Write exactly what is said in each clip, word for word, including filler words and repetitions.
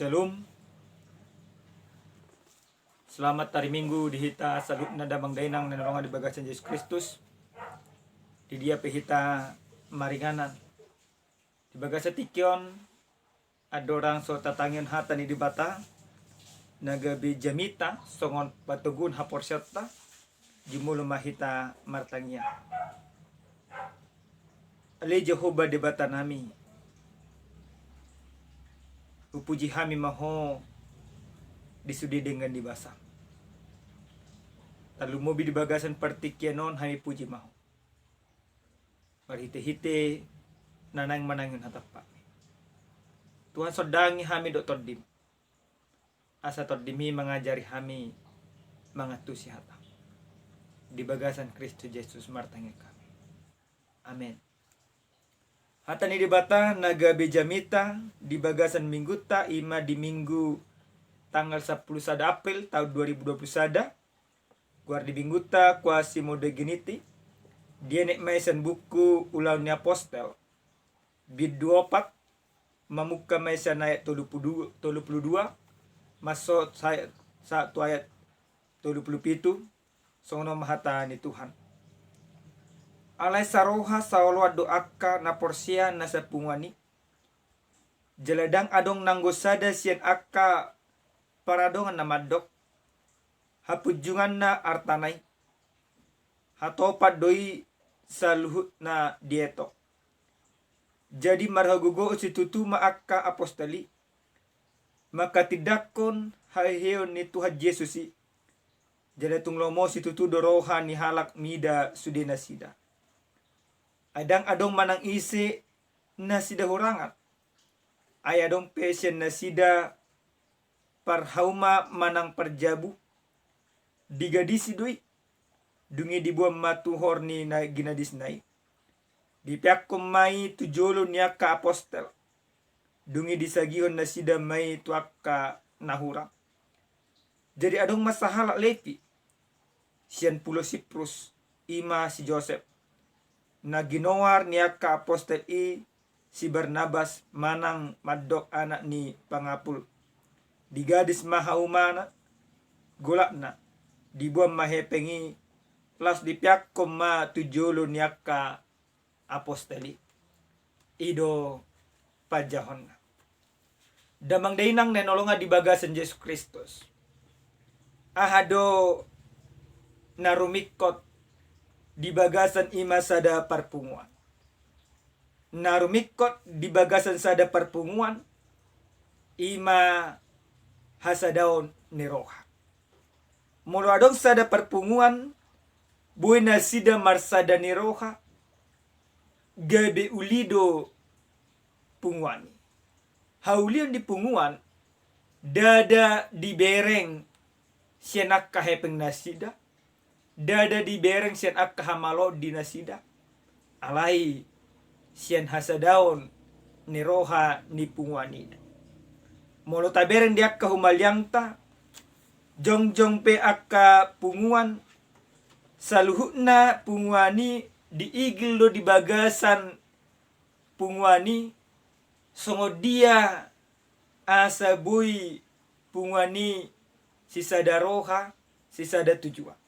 Shalom. Selamat hari Minggu di hita saluhutna damang dainang na hinaholongan di bagasan Jesus Kristus. Di dia pe hita maringanan. Di bagasan tingki on andorang so tatangihon hata ni Debata na gabe jamita songon patoguhon haporseaonta, jumolo ma hita martangiang. Ale Jahowa Debata nami, hupuji hami ma Ho di sude denggan ni basaM. Tarlumobi di bagasan partingkian on hami puji ma Ho marhitehite na naeng manangihon hataMi. Tuhan, sondangi hami dohot TondiM, asa TondiMi mangajari hami mangantusi hataM. Di bagasan Kristus Jesus martangiang hami. Amen. Hata ni Debata na gabe jamita di bagasan minggunta i ma di Minggu tanggal sampulu sada April taon dua ribu dua pulu sada. Goar ni minggunta Quasimodogeniti. Dienet ma i sian buku Ulaon ni Apostel, bindu opat, mamungka ma i sian ayat tolu pulu dua, tolu pulu dua, mansai sahat tu ayat tolu pulu pitu. Songon on ma hata ni Tuhan. Alai saroha saoloan do angka na porsea na sapunguan i. Jala ndang adong nanggo sada sian angka paradongan na mandok, hapunjunganna artana i, hatopan do i saluhutna dietong. Jadi marhagogoon situtu ma angka apostel i mangkatindangkon haheheon ni Tuhan Jesus i. Jala tung lomo situtu do roha ni halak mida sude nasida. Ai ndang adong manang ise nasida hurangan. Ai adong pe sian nasida parhauma manang parjabu, digadisi do i. Dung i diboan ma tuhor ni na ginadisna i, dipeakkon ma i tu jolo ni angka apostel. Dung i disagihon nasida ma i tu angka na hurang. Jadi adong ma sahalak Lepi sian pulo Siprus, i ma si Josep, na ginoar ni angka apostel i si Barnabas manang mandok anak ni pangapul. Digadis ma haumana, golapna, diboan ma hepeng i, laos dipeakkon ma tu jolo ni angka apostel i. I do panjahonna. Damang dainang na hinaholongan di bagasan Jesus Kristus, aha do na rumingkot di bagasan i ma sada parpunguan? Na rumingkot di bagasan sada parpunguan i ma hasadaon ni roha. Molo adong sada parpunguan boi nasida marsada ni roha, gabe uli do punguan i. Haulion di punguan ndada dibereng sian angka hepeng nasida, ndada dibereng sian angka hamaloon di nasida, alai sian hasadaon ni roha ni punguan i do. Molo tabereng di angka humaliangta, jongjong pe angka punguan, saluhutna punguan i diigil do di bagasan punguan i songon dia asa boi punguan i sisada roha, sisada tujuan.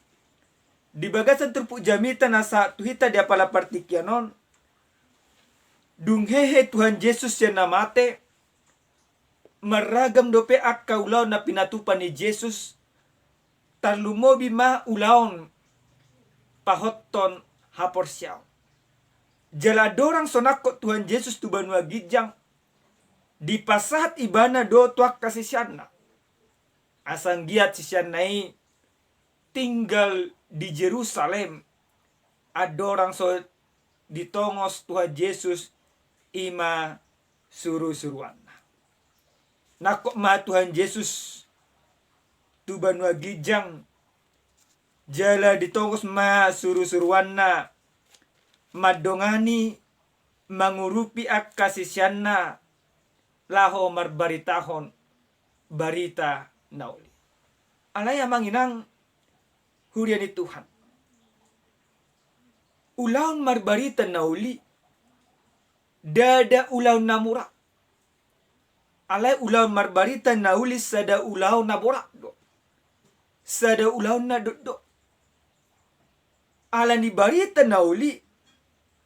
Di bagasan turpuk jamita na sahat tu hita di apala partingkian on, dung hehe Tuhan Jesus sian na mate, marragam dope angka ulaon na pinatupa ni Jesus, tarlumobi ma ulaon pahothon haporseaon. Jala andorang so nangkok Tuhan Jesus tu banua ginjang, dipasahat ibana do tu angka siseanna. Asa anggiat siseanna i tinggal di Jerusalem, andorang so ditongos Tuhan Jesus i ma surusuruanna. Nangkok ma Tuhan Jesus tu banua ginjang, jala ditongos ma surusuruanna mandongani, mangurupi angka siseanna laho marbaritahon barita na uli. Alai amang inang huria ni Tuhan, ulaon marbarita na uli ndada ulaon na mura. Alai ulaon marbarita na uli sada ulaon na borat do. Sada ulaon na dokdok. Ala ni barita na uli,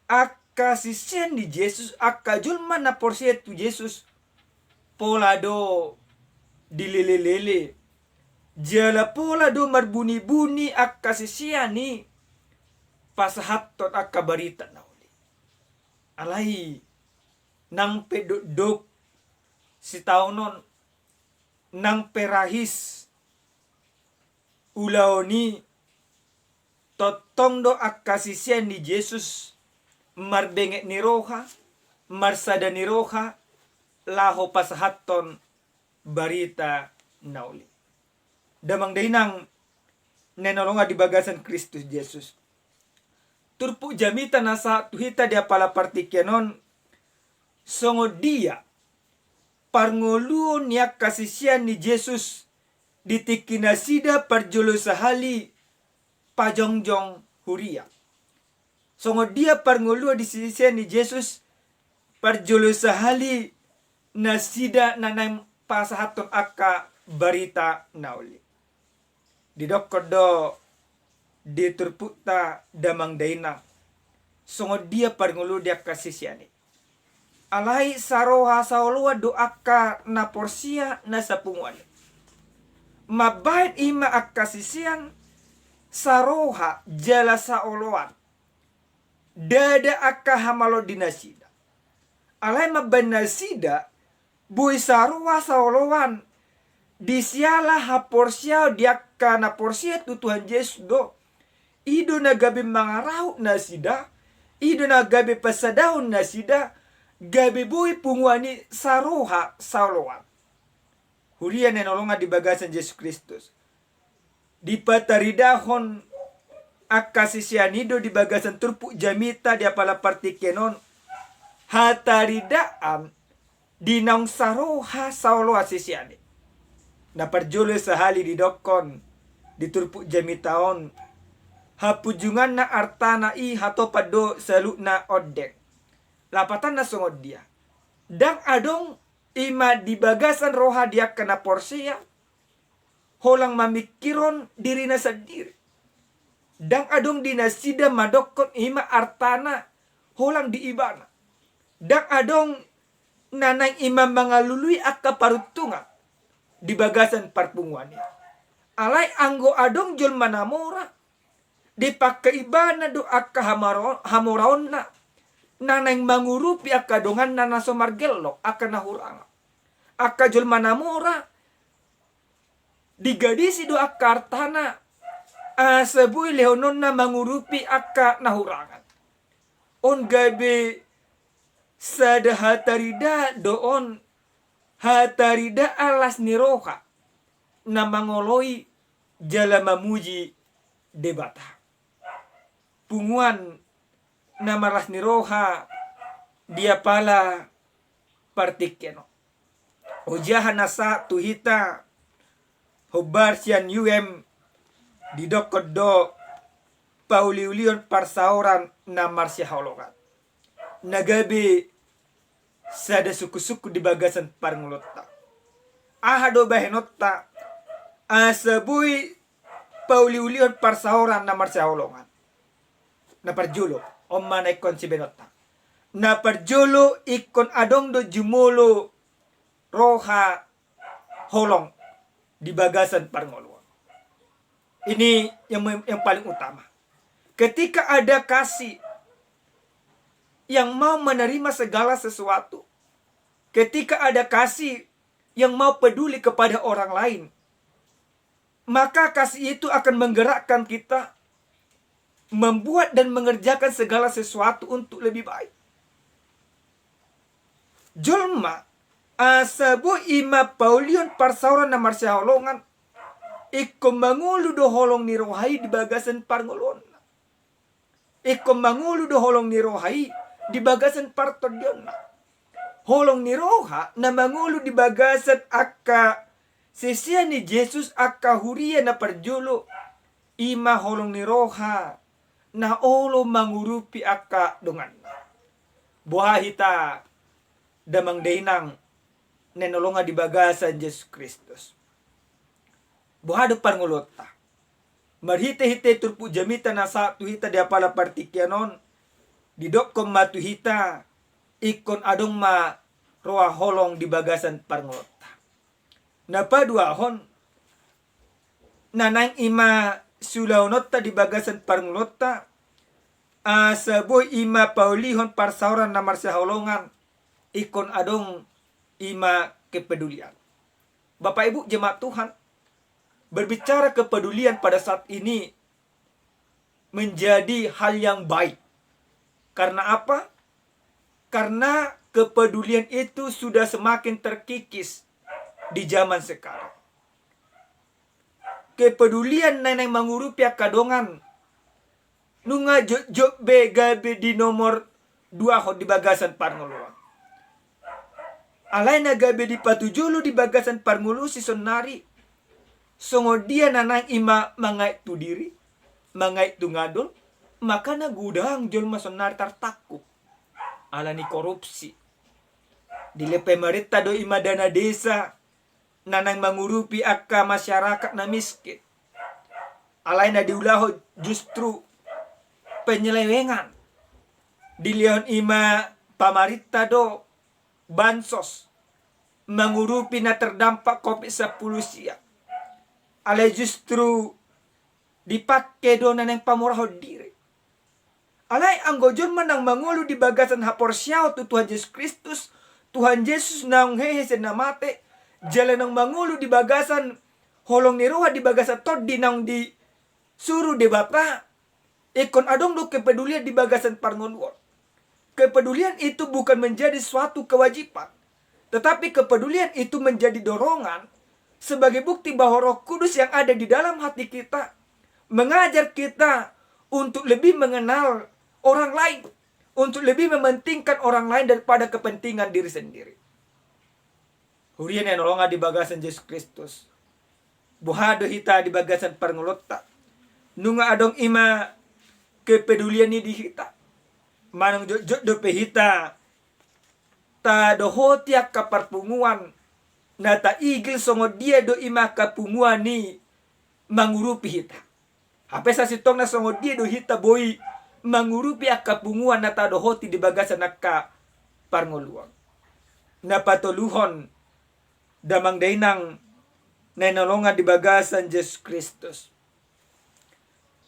angka sisean ni Jesus, angka jolma na porsea tu Jesus, pola do dilelelele. Jala pola do marbunibuni angka sisean i pasahathon angka barita na uli. Alai nang pe dokdok sitaonon, nang pe rahis ulaon i, tongtong do angka sisean ni Jesus marbenget ni roha, marsada ni roha, laho pasahathon barita na uli. Damang dainang na hinaholongan di bagasan Kristus Jesus. Turpuk jamita na sahat tu hita di apala partingkian on, songon dia parngoluon ni angka sisean ni Jesus di tingki nasida parjolo sahali pajongjong huria. Songon dia parngoluon di sisean ni Jesus parjolo sahali nasida na naeng pasahathon angka barita na uli. Didokkon do di turpukta damang dainang, songon dia parngoluon di angka sisean i. Alai saroha saoloan do angka na porsea na sapunguan i. Mambahen i ma angka sisean saroha jala saoloan. Ndada angka hamaloon di nasida. Alai mambahen nasida boi saroha saoloan di siala haporseaon di angka na porsea tu Tuhan Jesus do. I do na gabe mangarahut nasida, i do na gabe pasadahon nasida, gabe boi punguan i saroha saoloan. Huria na hinaholongan di bagasan Jesus Kristus. Dipataridahon angka sisean i do di bagasan turpuk jamita di apala partingkian on hataridaan di naung saroha saoloan sisean i. Na parjolo sahali didokkon di turpuk jamita on, hapunjunganna artana i hatopan do saluhutna ondeng. Lapatanna songon dia? Ndang adong i ma di bagasan roha di angka na porsea holan mamingkirhon dirina sandiri. Ndang adong di nasida mandokkon i ma artana holan di ibana. Ndang adong na naeng i ma mangalului angka paruntungan di bagasan parpunguan i. Alai anggo adong jolma na mora, dipangke ibana do angka hamaro-, hamoraonna na naeng mangurupi angka donganna na so margellok, angka na hurang. Angka jolma na mora digadisi do angka artana asa boi lehononna mangurupi angka na hurangan. On gabe sada hataridaan do on, hataridaan las ni roha na mangoloi jala mamuji Debata. Punguan na marlas ni roha di apala partingkian on. Ojahan na sahat tu hita hombar sian U M didokkon do pauliulion parsaoran na marsihaholongan. Na gabe sada sungkunsungkun di bagasan parngoluonta. Aha do bahenonta asa boi pauliulion parsaoran na marsihaholongan? Na parjolo, on ma na ingkon sibahenonta. Na parjolo, ingkon adong do jumolo roha holong di bagasan parngoluon. Ini yang, yang paling utama. Ketika ada kasih yang mau menerima segala sesuatu, ketika ada kasih yang mau peduli kepada orang lain, maka kasih itu akan menggerakkan kita membuat dan mengerjakan segala sesuatu untuk lebih baik. Jolma, asa boi i ma paulion parsaoran na marsihaholongan, ingkon mangolu do holong ni roha i di bagasan parngoluonna. Ingkon mangolu do holong ni roha i di bagasan partondionna. Holong ni roha na mangolu di bagasan angka sisean ni Jesus, angka huria na parjolo, i ma holong ni roha na olo mangurupi angka donganna. Boha hita damang dainang na hinaholongan di bagasan Jesus Kristus. Boha do parngoluonta? Marhitehite turpuk jamita na sahat tu hita di apala partingkian on, didokkon ma tu hita, ingkon adong ma roha holong di bagasan parngoluonta. Na paduahon, na naeng i ma siulahononta di bagasan parngoluonta, asa boi i ma paulihon parsaoran na marsihaholongan, ingkon adong i ma kepedulian. Bapak Ibu jemaat Tuhan, berbicara kepedulian pada saat ini menjadi hal yang baik. Karena apa? Karena kepedulian itu sudah semakin terkikis di zaman sekarang. Kepedulian na naeng mangurupi angka dongan nunga jotjot be gabe di nomor duahon di bagasan parngoluon. Alai na gabe dipatujolo di bagasan parngoluon sisonari, songon dia na naeng i ma mangait tu diri, mangait tu ngandol, makana godang jolma sonnari tartangkup ala ni korupsi. Dilehon pemerintah do i ma dana desa na naeng mangurupi angka masyarakat na miskin. Alai na diulahon justru penyelewengan. Dilehon i ma pamarintah do bansos mangurupi na terdampak covid sampulu sia. Alai justru dipake do na naeng pamurahon diri. Alai anggo jolma naung mangolu di bagasan haporseaon tu Tuhan Jesus Kristus, Tuhan Jesus naung hehe sian na mate, jala naung mangolu di bagasan holong ni roha di bagasan tondi naung disuru Debata, ingkon adong do kepedulian di bagasan parngoluon. Kepedulian itu bukan menjadi suatu kewajiban, tetapi kepedulian itu menjadi dorongan sebagai bukti bahwa Roh Kudus yang ada di dalam hati kita mengajar kita untuk lebih mengenal orang lain, untuk lebih mementingkan orang lain daripada kepentingan diri sendiri. Huria na hinaholongan di bagasan Jesus Kristus. Boha do hita di bagasan parngoluonta? Nunga adong i ma kepedulian i di hita. Manang jotjot dope hita tadohoti angka parpunguan na taigil songon dia do i ma angka punguan i mangurupi hita. Hape sasintongna songon dia do hita boi mangurupi angka punguan na tadohoti di bagasan angka parngoluon. Na patoluhon, damang dainang na hinaholongan di bagasan Jesus Kristus.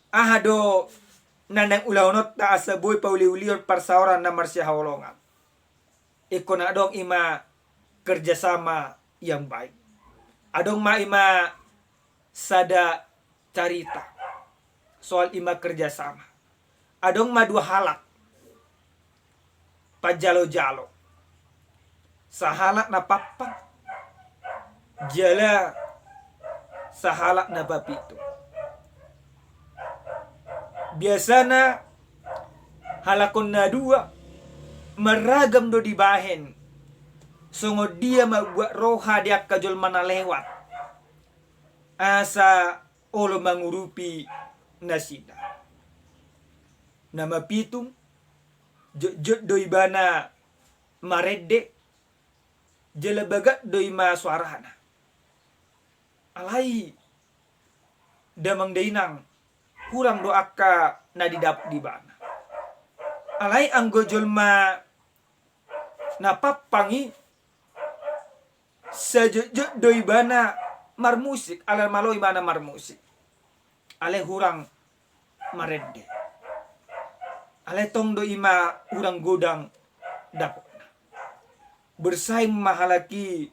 Aha do na naeng ulahononta asa boi pauliulihon parsaoran na marsihaholongan? Ingkon adong i ma kerjasama yang baik. Adong ma i ma sada carita soal i ma kerjasama. Adong ma dua halak panjalojalo. Sahalak na pappang jala sahalak na papitung. Biasana halak on na dua marragam do dibahen songon dia mambuat roha di angka jolma na lewat asa olo mangurupi nasida. Na mapitung, jotjot do ibana marende, jala bagat do i ma soarana. Alai damang dainang, hurang do angka na didapot ibana. Alai anggo jolma na pappang i, sajotjot do ibana marmusik, alai malo ibana marmusik. Alai hurang marende. Alai tong do i ma hurang godang dapotna. Bersaing ma halak i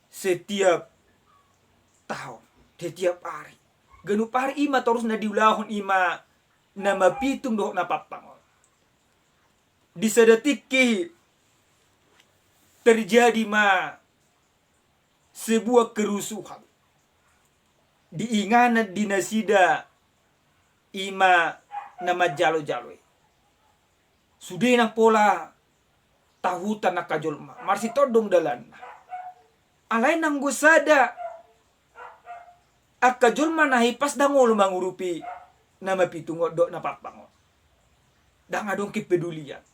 setiap tahun, setiap hari. Ganup ari i ma torus na diulahon i ma na mapitung dohot na pappang on. Di sada tingki terjadi ma sebuah kerusuhan di inganan di nasida i ma na manjalojalo i. Sude nang pola tahutan angka jolma, marsitondong dalanna. Alai nanggo sada angka jolma na hipas ndang olo mangurupi na mapitung on dohot na pappang on. Ndang adong kepedulian.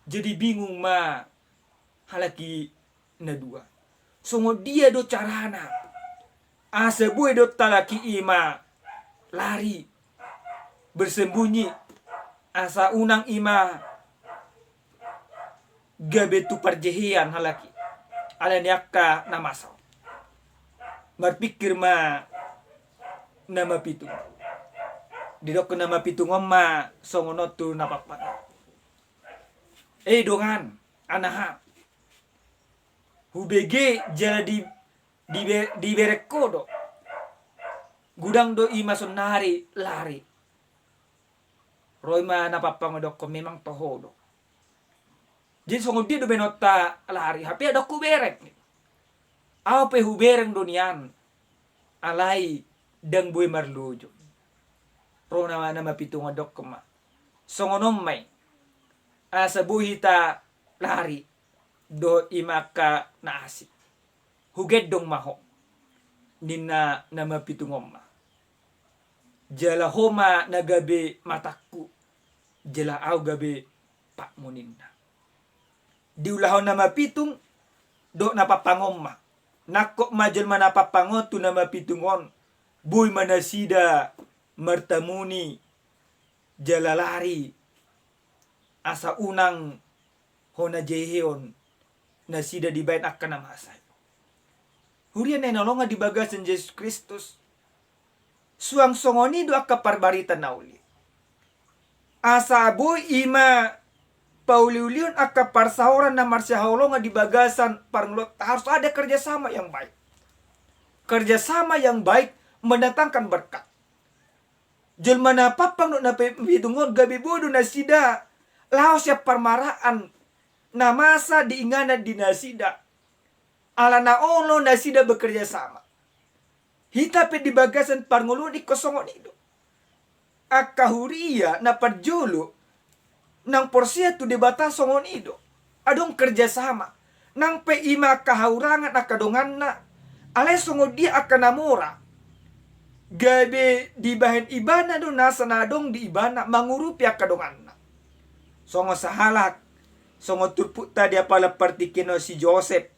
Jadi bingung ma halak i na dua. Songon dia do carana asa boi do halak i ima lari, bersembunyi, asa unang ima gabe tu parjehean halak i, ala ni angka na masa on. Marpingkir ma na mapitung. Didok na mapitung on ma songon on tu na pappang: E dongan, anaha, hubege jala di, di, dibereng ho do. Godang do ima saonari lari. Ro ima na pappang on, didokkon memang toho do. Jadi songon dia do baenonta lari, hape ndang hubereng. Au pe hubereng do nian, alai ndang boi marlojo. Ro na, na mapitung on, didokkon ma: Songon on ma i, asa boi hita lari dohot ima angka na asing. Hugendong ma ho, ninna na mapitung on ma. Jala ho ma na gabe matangku, jala au gabe patmu, ninna. Diulahon na mapitung dohot na pappang on ma. Nangkok ma jolma na pappang on tu na mapitung on, boi ma nasida martamuni jala lari, asa unang hona jeheon nasida dibaen angka na masa i. Huria na hinaholongan di bagasan Jesus Kristus, suang songon i do angka parbarita na uli. Asa boi ima pauliulihon angka parsaoran na marsihaholongan di bagasan parngoluonta, harus ada kerjasama yang baik. Kerjasama yang baik mendatangkan berkat. Jolma na pappang dohot na pe-, pitung on gabe boi do nasida laho sian parmaraan na masa di inganan di nasida. Ala na olo nasida bekerja sama. Hita pe di bagasan parngoluon ingkon songon i do. Angka huria na parjolo naung porsea tu Debata songon i do. Adong kerja sama. Nang pe ima angka haurangan angka donganna, alai songon dia angka na mora gabe dibahen ibana do nasa na adong di ibana mangurupi angka donganna. Songon sahalak, songon turpukta di apala partingkian on si Josep,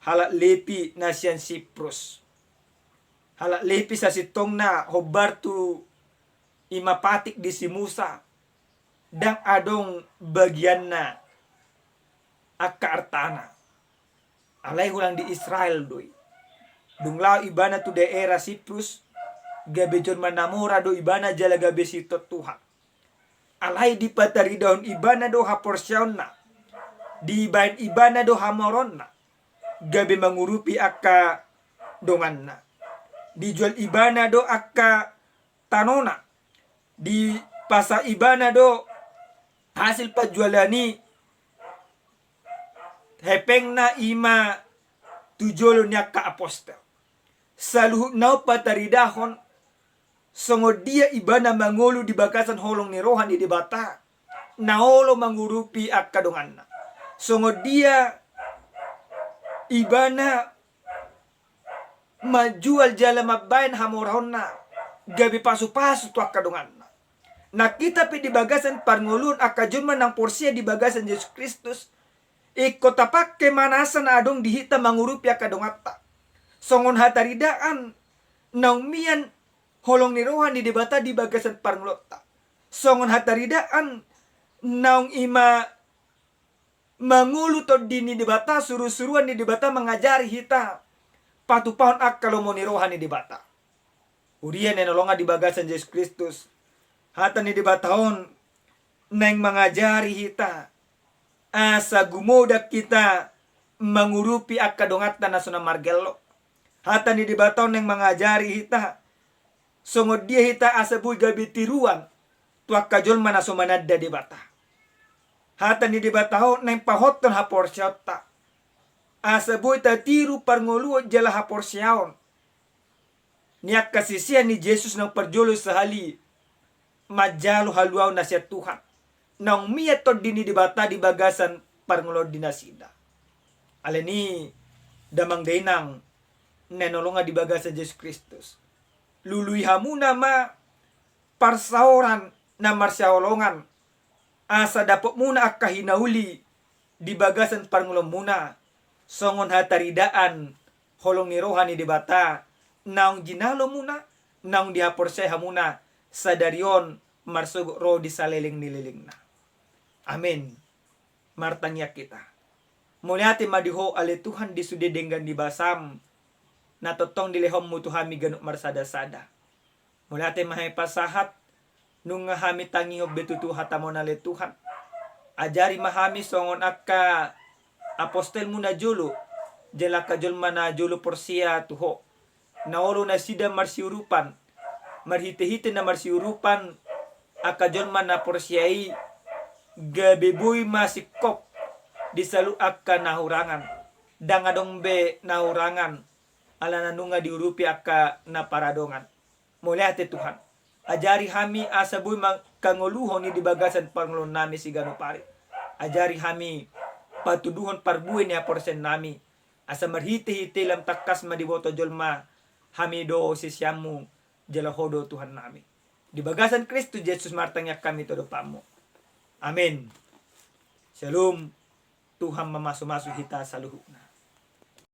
halak Lepi na sian Siprus. Halak Lepi sasintongna hombar tu ima patik di si Musa, ndang adong bagianna angka artana. Alai hulang di Israel do i. Dung laho ibana tu daerah Siprus, gabe jolma na mora do ibana jala gabe siton Tuhan. Alai dipataridahon ibana do haporseaonna, dibahen ibana do hamoraonna, gabe mangurupi angka donganna. Dijual ibana do angka tanona, dipasa ibana do hasil panjualan i hepengna ima tu jolo ni angka apostel. Saluhutna on pataridahon songon dia ibana mangolu di bagasan holong ni roha ni Debata, na olo mangurupi angka donganna. Songon dia ibana manjual jala mambahen hamoraonna, gabe pasupasu tu angka donganna. Nang hita pe di bagasan parngoluon angka jolma naung porsea di bagasan Jesus Kristus, ingkon tapangke ma nasa na adong di hita mangurupi angka donganta. Songon hataridaan naung mian holong ni roha ni Debata di bagasan parngoluonta. Songon hataridaan naung ima mangolu tondi ni Debata, surusuruan ni Debata mangajari hita patupahon angka lomo ni roha ni Debata. Huria na hinaholongan di bagasan Jesus Kristus, hata ni Debata on naeng mangajari hita asa gumodang hita mangurupi angka donganta na so na margellok. Hata ni Debata on naeng mangajari hita songon dia hita asa boi gabe tiruan tu angka jolma na so mananda Debata. Hata ni Debata on naeng pahothon haporseaonta asa boi tatiru parngoluon jala haporseaon ni angka sisean ni Jesus naung parjolo sahali manjalo haluaon na sian Tuhan, naung mian tondi ni Debata di bagasan parngoluon di nasida. Alani i, damang dainang na hinaholongan di bagasan Jesus Kristus, lului hamuna ma parsaoran na marsihaholongan, asa dapotmuna angka hinauli di bagasan parngoluonmuna, songon hataridaan holong ni roha ni Debata, naung jinalo muna, naung dihaporseai hamuna, sadari on marsogot ro di saleleng ni lelengna. Amen. Martangiang hita. Mauliate ma di Ho ale Tuhan di sude denggan ni basam, na tongtong dilehonmu tu hami ganup marsada-sada. Mauliate ma hami pasahat, nunga hami tangihon be tutu hatamu on ale Tuhan. Ajari ma hami songon angka apostelmu na jolo, jala angka jolma na jolo porsea tu Ho. Na olo nasida marsiurupan, marhite-hite na marsiurupan, angka jolma na porsea i, gabe boi ma singkop di saluhut angka na hurangan, ndang adong be na hurangan, ala na nunga diurupi angka na paradongan. Mauliate Tuhan. Ajari hami asa boi mangkangoluhon i di bagasan parngoluonnami siganup ari. Ajari hami patuduhon parbue ni haporseaonnami, asa marhite-hite i lam tangkas ma diboto jolma, hami do siseanmu, jala Ho do Tuhannami. Di bagasan Kristus Jesus martangiang hami tu adopanmu. Amen. Syalom. Tuhan mamasu-masu hita saluhutna.